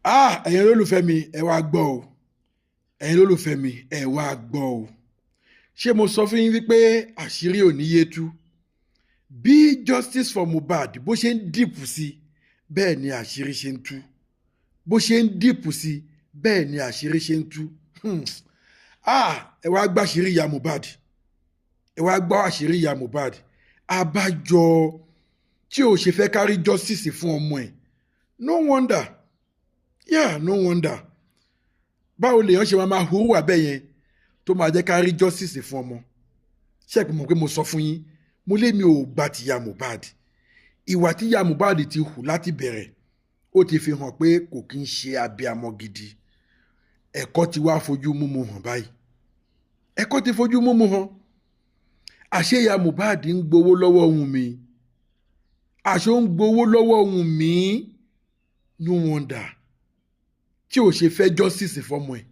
Ah, ẹ̀yin olólùfẹ́ mi, ẹ wá gbọ́ o. Ẹ̀yin olólùfẹ́ mi, ẹ wá gbọ́ o. Ṣé mo sọ fún yín wípé àṣírí ò ní yé tú? Bí justice for Mohbad bó ṣe ń deep sí, bẹ́ẹ̀ ni àṣírí ṣe ń tú. Bó ṣe ń deep sí, bẹ́ẹ̀ ni àṣírí ṣe ń tú. Ah, ẹ wá gbọ́ àṣírí ìyá Mohbad. Ẹ wá gbọ́ àṣírí ìyá Mohbad. Abájọ tí ò ṣe fẹ́ kárí justice fún ọmọ ẹ̀. No wonder, yeah, no wonder. Báwo lèèyàn ṣe máa hurú abẹ́ yẹn tó máa jẹ́ ká rí justice fún ọmọ? Ṣé ẹ mọ̀ pé mo sọ fún yín, mo lé mi ò gba tìyá Mohbad. Ìwà tíyá Mohbad ti hù láti bẹ̀rẹ̀, ó ti fi hàn pé kò kí ń ṣe abiamọ gidi. Ẹ̀kọ́ ti wá fojú múmu hàn báyìí. Ẹ̀kọ́ ti fojú múmu hàn. Àṣé ìyá Mohbad ń gbowó lọ́wọ́ Wùnmí? Àṣé ó ń gbowó lọ́wọ́ Wùnmí? No wonder tí ò ṣe fẹ́ justice fọmọ ẹ̀.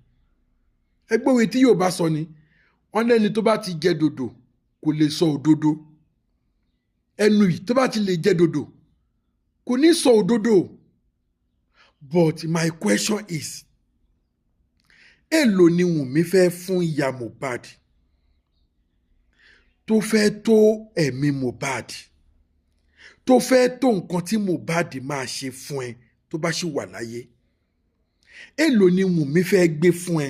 Ẹgbẹ́ òwe tí yóò bá sọ ni wọ́n lẹ́ni tó bá ti jẹ dòdò kò lè sọ òdodo. Ẹnu yìí tó bá ti lè jẹ dòdò kò ní sọ òdodo. But my question is, èló ni Wùnmí fẹ́ fún ìyá Mohbad tó fẹ́ tó ẹ̀mí Mohbad, tó fẹ́ tó nǹkan tí Mohbad máa ṣe fún ẹ tó bá ṣì wà láyé? Èló ni Wùnmí fẹ́ gbé fún ẹ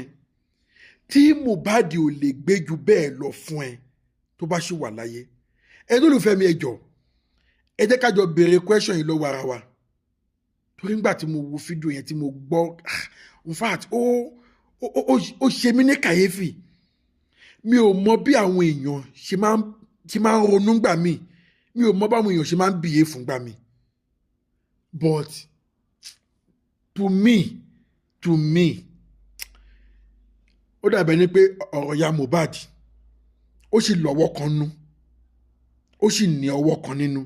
tí Mohbad ò lè gbé ju bẹ́ẹ̀ lọ fún ẹ tó bá ṣì wà láyé? Ẹ lólùfẹ́ mi, ẹ jọ̀ọ́, ẹ jẹ́ ká jọ béèrè question yìí lọ́wọ́ ara wa, torí nígbà tí mo wo fídíò yẹn tí mo gbọ́, in fact, ó ṣe mí ní kàyéfì. Mi ò mọ bí àwọn èèyàn ṣe máa ń ronú gbà mí. Mi ò mọ báwọn èèyàn ṣe máa ń behave fún gbà mí. But to me, ó dàbẹ̀ ni pé ọ̀rọ̀ ya Mohbad, ó sì lọ́wọ́ kan nú, ó sì ní ọwọ́ kan nínú,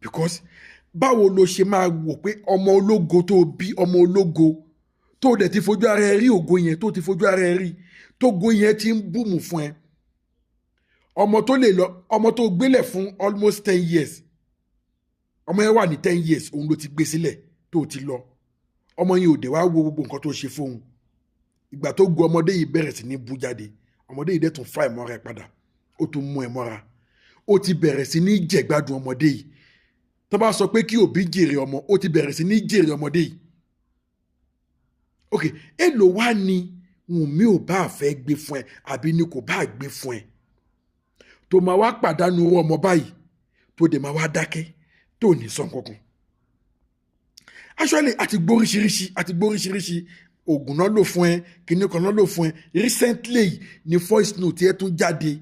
because báwo lo ṣe máa wò pé ọmọ ológo tó bí, ọmọ ológo tó dẹ̀ ti fojú ara ẹ rí ògo yẹn, tó ti fojú ara ẹ rí tógo yẹn ti ń boom fún ẹ, ọmọ tó lè lọ, ọmọ tó gbélẹ̀ fún almost 10 years, ọmọ yẹn wà ní 10 years, òun ló ti gbé sílẹ̀ tó ti lọ, ọmọ yẹn ò dé wá wo gbogbo nǹkan tó ṣe fóun. Ìgbà tó gun ọmọdé yìí bẹ̀rẹ̀ sí ní bú jáde, ọmọdé yìí dẹ̀ tún fa ìmọ́ra ẹ̀ padà, ó tún mú ẹ mọ́ra, ó ti bẹ̀rẹ̀ sí ní jẹ̀gbádùn ọmọdé yìí. Tó bá sọ pé kí òbí jèrè ọmọ, ó ti bẹ̀rẹ̀ sí ní jèrè ọmọdé yìí. Ok, èlò wá ni Wùnmí ò bá fẹ́ gbé fún ẹ àbí ni kò bá gbé fún ẹ tó máa wá pàdánù irú ọmọ báyìí, tó dẹ̀ máa wá dákẹ́, tó ní sọ nǹkankan? Actually, àti gbóríṣiríṣi, àti gbóríṣiríṣi oògùn náà lò fún ẹ, kinní kan náà lò fún ẹ. Recently ni voice note ẹ tún jáde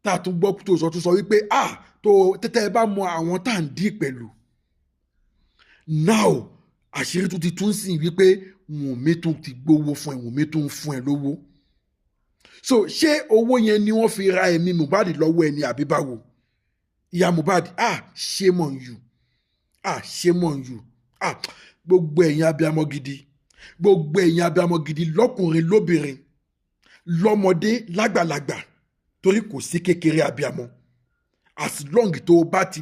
tá a tún gbọ́ tó sọ, tún sọ wípé, ah, tó tẹ́tẹ́ ẹ bá mọ àwọn tá à ń dí pẹ̀lú. Now, àṣírí tún ti tún sìn wípé Wùnmí tún ti gbowó fún ẹ, Wùnmí tún ń fún ẹ lówó. So ṣé owó yẹn ni wọ́n fi ra ẹ̀mí Mohbad lọ́wọ́ ẹni àbí báwo? Ìyá Mohbad, ah, shame on you. Ah, shame on you. Ah, gbogbo ẹ̀yin abiyamọ gidi, gbogbo ẹ̀yin abiyamọ gidi, lọ́kùnrin, lóbìnrin, lọ́mọdé, lágbàlagbà, torí kò sí kékeré abiyamọ. As long tó o bá ti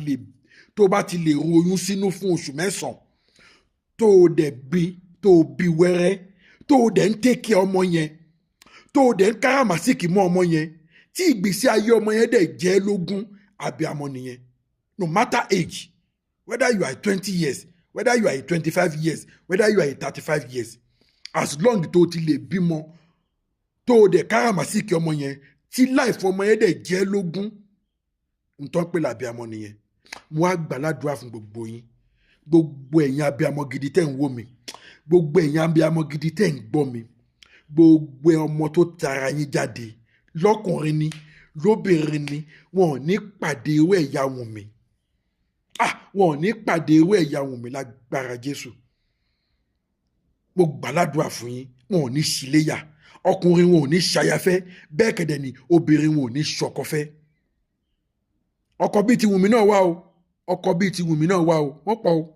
lè ro oyún sínú fún oṣù 9, tó o dẹ̀ bí, tó o bí wẹ́rẹ́, tó o dẹ̀ ń take care ọmọ yẹn, tó o dẹ̀ ń káràmásìkì mọ́ ọmọ yẹn, tí ìgbésí ayé ọmọ yẹn dẹ̀ jẹ́ lógún, abiyamọ nìyẹn. No matter age, whether you are 20 years, whether you are 25 years, whether you are 35 years, as long tó o ti lè bímọ, tó o dẹ̀ káràmásìkì ọmọ yẹn, tí life ọmọ yẹn dẹ̀ jẹ́ lógún, ntọ́ pé làbíamọ nìyẹn. Mo wá gbàládùá fún gbogbo yín, gbogbo ẹ̀yin abiyamọ gidi tẹ́ ń wò mí, gbogbo ẹ̀yin abiyamọ gidi tẹ́ ń gbọ́ mi, gbogbo ọmọ tó tara yín jáde, lọ́kùnrin ni, lóbìnrin ni, wọn ò ní pàdé irú ẹ̀yà Wùnmí. Ah, wọn ò ní pàdé irú ẹ̀yà Wùnmí lágbára Jésù. Mo gbàládùá fún yín, wọn ò ní ṣíléyà. Ọkùnrin wọn ò ní ṣayafẹ́, bẹ́ẹ̀ kẹ̀dẹ̀ ni obìnrin wọn ò ní ṣọkọfẹ́. Ọkọ bíi ti Wùnmí náà wà o, ọkọ bíi ti Wùnmí náà wà o, wọ́n pọ̀ o,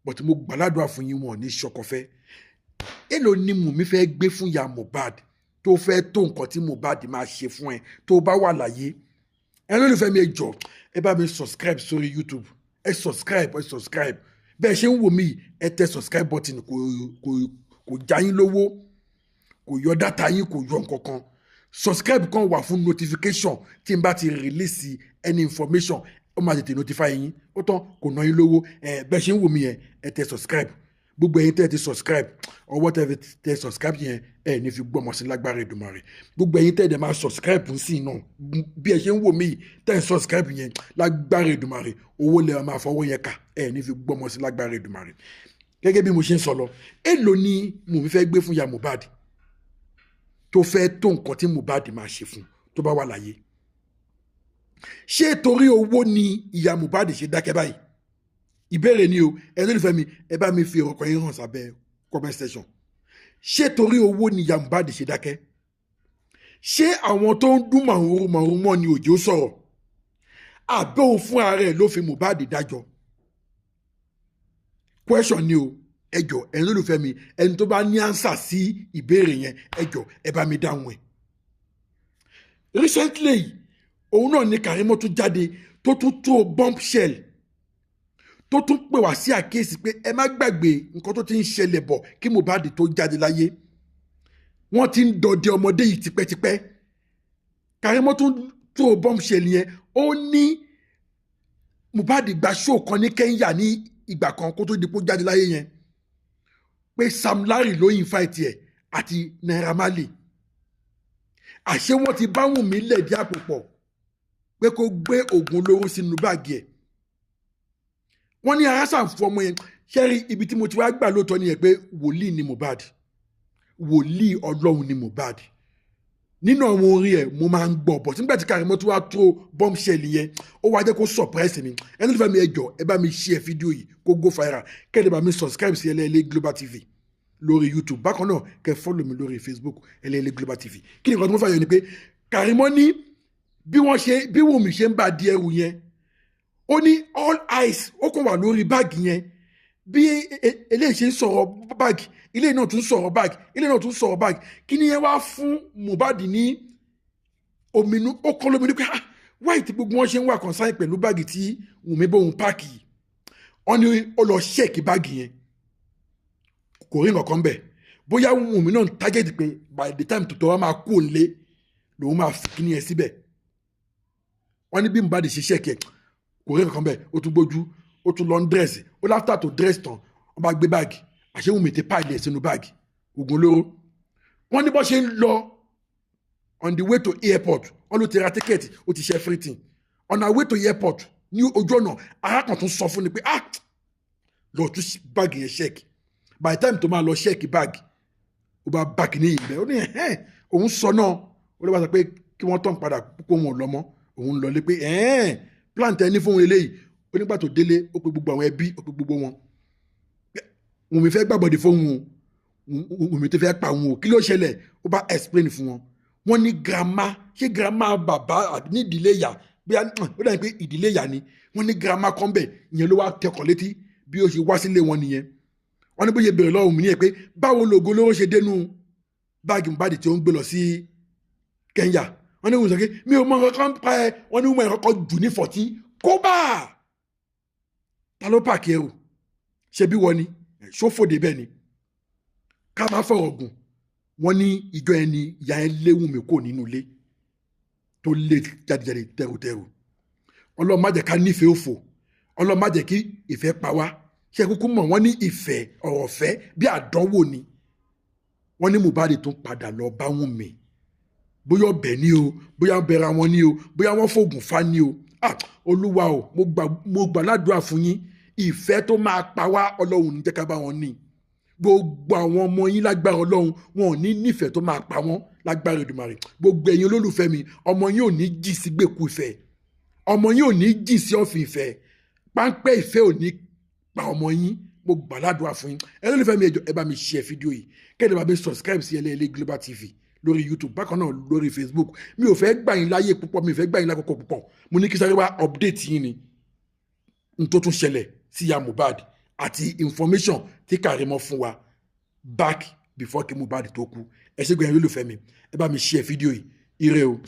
but mo gbàládùá fún yín, wọn ò ní ṣọkọfẹ́. Èló ni Wùnmí fẹ́ gbé fún ìyá Mohbad tó fẹ́ tó nǹkan tí Mohbad máa ṣe fún ẹ tó bá wà láyé? Ẹ lólùfẹ́ mi, ẹ jọ̀ọ́, ẹ bá mi subscribe sórí YouTube. Ẹ subscribe, ẹ subscribe. Bẹ́ẹ̀ ṣe ń wò mí, ẹ tẹ subscribe button. Kò já yín lówó, kò yọ data yín, kò yọ nǹkan kan. Subscribe kan wà fún notification. Tí n bá ti release any information, ó máa tètè notify yín. Ó tán, kò ná yín lówó. Ẹ bẹ́ẹ̀ ṣe ń wò mí yẹn, ẹ tẹ subscribe. Gbogbo ẹ̀yin tẹ́ ẹ ti subscribe, ọwọ́ tẹ́ fi tẹ subscribe yẹn, ẹ ní fi gbọ́mọ sí lágbára Èdùmàrè. Gbogbo ẹ̀yin tẹ́ ẹ dẹ̀ máa subscribe ń sìn náà, bí ẹ ṣe ń wò mí tẹ́ ẹ subscribe yẹn, lágbára Èdùmàrè, owó lẹ máa fọwọ́ yẹn kà, ẹ ní fi gbọ́mọ sí lágbára Èdùmàrè. Gẹ́gẹ́ bí mo ṣe ń sọ lọ, èló ni Wùnmí fẹ́ gbé fún ya Mohbad tó fẹ́ tó nǹkan tí Mohbad máa ṣe fún tó bá wà láyé? Ṣé torí owó ni ìyá Mohbad ṣe dákẹ́ báyìí? Ìbéèrè ni o. Ẹ lólùfẹ́ mi, ẹ bá mi fi ọkọ̀ yín hàn sábẹ́ comment section. Ṣé torí owó ni ìyá Mohbad ṣe dákẹ́? Ṣé àwọn tó ń dún màrún màrún mọ́ ni òjò sọ̀rọ̀, àbẹ́ òun fún ara ẹ̀ ló fi Mohbad dájọ́? Question ni o. Ẹ jọ̀ọ́, ẹ̀yin lólùfẹ́ mi, ẹni tó bá ní answer sí ìbéèrè yẹn, ẹ jọ̀ọ́, ẹ bá mi dáhùn ẹ̀. Recently, òun náà ni Karimo tún jáde, tó tún tó bombshell, tó tún pè wá sí àkíyèsí pé ẹ má gbàgbé nǹkan tó ti ń ṣẹlẹ̀ bọ̀ kí Mohbad tó jáde láyé. Wọ́n ti ń dọdẹ ọmọdé yìí tipẹ́tipẹ́. Karimo tún tó bombshell yẹn. Ó ní Mohbad gba show kan ní Kenya ní ìgbà kan kó tó di pé ó jáde láyé yẹn, pé Sam Larry ló invite ẹ̀ àti Naira Marley. Àṣé wọ́n ti bá Wùnmí lẹ̀dí àpò pọ̀ pé kó gbé oògùn olóró sínú báàgì ẹ̀. Wọ́n ní ara sàn fún ọmọ yẹn. Ṣẹ́rí ibi tí mo ti wá gbà lóòótọ́ nìyẹn pé wòlíì ni Mohbad, wòlíì Ọlọ́run ni Mohbad. Nínú àwọn orin ẹ̀, mo máa ń gbọ́ bọ̀ nígbà tí Karimo tó wá tó bombshell yẹn, ó wá jẹ́ kó surprise mi. Ẹni tó fẹ́ mi, ẹ jọ̀ọ́, ẹ bá mi share fídíò yìí kó go viral, kẹ́lẹ́ bá mi subscribe sí Ẹlẹ́ẹ̀lẹ́ Global TV lórí YouTube. Bákan náà, kẹ́ follow mi lórí Facebook, Ẹlẹ́ẹ̀lẹ́ Global TV. Kí ni nǹkan tó mọ́ fàyọ ni pé Karimo ní bí wọ́n ṣe, bí Wùnmí ṣe ń bá di ẹrù yẹn, ó ní all eyes ó kàn wà lórí báàgì yẹn. Bí eléyìí ṣe ń sọ̀rọ̀ báàgì, ilé náà tún sọ̀rọ̀ báàgì, ilé náà tún sọ̀rọ̀ báàgì. Kí ni yẹn wá fún Mohbad ní ominú? Ó kọ́ lóminú pé, ah, wáyé tí gbogbo wọn ṣe ń wà concern pẹ̀lú báàgì tí Wùnmí bóun pack yìí? Wọ́n ní ó lọ check báàgì yẹn, kò rí nǹkan kan bẹ̀. Bóyá Wùnmí náà target pé by the time tó wá máa kú òǹlé lòun máa fi kíní yẹn síbẹ̀. Wọ́n ní bí Mohbad ṣe check ẹ̀, kò rí nǹkan kan bẹ̀. Ó tún gbójú, ó tún lọ ń dress. Ó l'after tó dress tán, wọ́n bá gbé báàgì. Àṣé Wùnmí ti pile ẹ̀ sínú báàgì, oògùn olóró. Wọ́n ní bó ṣe ń lọ on the way to airport, wọ́n ló ti ra ticket, ó ti ṣe everything. On our way to airport, ní ojú ọ̀nà, arákùnrin tún sọ fún ni pé, ah, lọ tún báàgì yẹn check. By the time tó máa lọ check báàgì, ó bá báàgì ní ìbẹ̀. Ó ní ẹ̀hẹ́n, òun sọ náà. Ó ló bá sọ pé kí wọ́n tán padà kó wọn lọ mọ́, òun lọ lé pé ẹ̀hẹ́n, plan tẹ ní fún òun eléyìí. Ó nígbà tó délé, ó pe gbogbo àwọn ẹbí, ó pe gbogbo wọn. Wùnmí fẹ́ gbàbọ̀dé fóun o, Wùnmí tó fẹ́ pa òun o, kí ló ṣẹlẹ̀? Ó bá explain fún wọn. Wọ́n ní grandma, ṣé grandma bàbá àbí ní ìdílé ìyá, bí ó dàbí pé ìdílé ìyá ni. Wọ́n ní grandma kan bẹ̀ ìyẹn ló wá tẹkọ̀ létí bí ó ṣe wá sílé wọn nìyẹn. Wọ́n ní bó ṣe bèrè lọ́wọ́ mi nìyẹn pé báwo lògo lówó ṣe dénú báàgì Mohbad tí ó ń gbé lọ sí Kenya. Wọ́n ní wọ́n sọ pé mi ò mọ nǹkan kan pa ẹ. Wọ́n ní wọ́n kọ́kọ́ jù ní fọ̀tí kó bá ta ló pack ẹrù ṣe bí wọ́n ni ṣófòdè bẹ́ẹ̀ ni. Ká má fọ̀rọ̀ gùn, wọ́n ní ìjọ ẹni ìyá ẹ léwu mi kò nínú ilé tó lé jáde-jáde tẹrùtẹrù. Ọlọ́run má jẹ́ ká nífẹ̀ẹ́ òfò, Ọlọ́run má jẹ́ kí ìfẹ́ pa wá. Ṣé kúkú mọ̀? Wọ́n ní ìfẹ́, ọ̀rọ̀ ọ̀fẹ́ bí àdánwò ni. Wọ́n ní Mohbad tún padà lọ bá Wùnmí, bóyá ọbẹ̀ ni o, bóyá bẹ̀rẹ̀ wọn ni o, bóyá wọ́n fògùn fa ni o. Ah, Olúwa o, mo gbà ládùúrà fún yín, ìfẹ́ tó máa pa wá, Ọlọ́run ní jẹ́ ká bá wọn ní. Gbogbo àwọn ọmọ yín, lágbára Ọlọ́run, wọn ò ní nífẹ̀ẹ́ tó máa pa wọ́n lágbára Èdùmàrè. Gbogbo ẹ̀yin olólùfẹ́ mi, ọmọ yín ò ní jì sí gbèkú ìfẹ́, ọmọ yín ò ní jì sí ọ̀fìn ìfẹ́, páńpẹ́ ìfẹ́ ò ní pa ọmọ yín. Mo gbà ládùúrà fún yín. Ẹ̀yin olólùfẹ́ mi, ẹ jọ̀ọ́, ẹ bá mi share fídíò yìí, kẹ́lẹ́ bá mi subscribe sí Ẹlẹ́ẹ̀lẹ́ Global TV lórí YouTube, bákan náà lórí Facebook. Mi ò fẹ́ gbà yín láyè púpọ̀, mi ò fẹ́ gbà yín lákòókò púpọ̀. Mo ní kí sáré wá update yín ni n tó tún ṣẹlẹ̀ sí ya Mohbad àti information tí Karimo fún wa back before kí Mohbad tó kú. Ẹ ṣé gbẹ̀yìn olólùfẹ́ mi, ẹ bá mi share fídíò yìí. Ire o.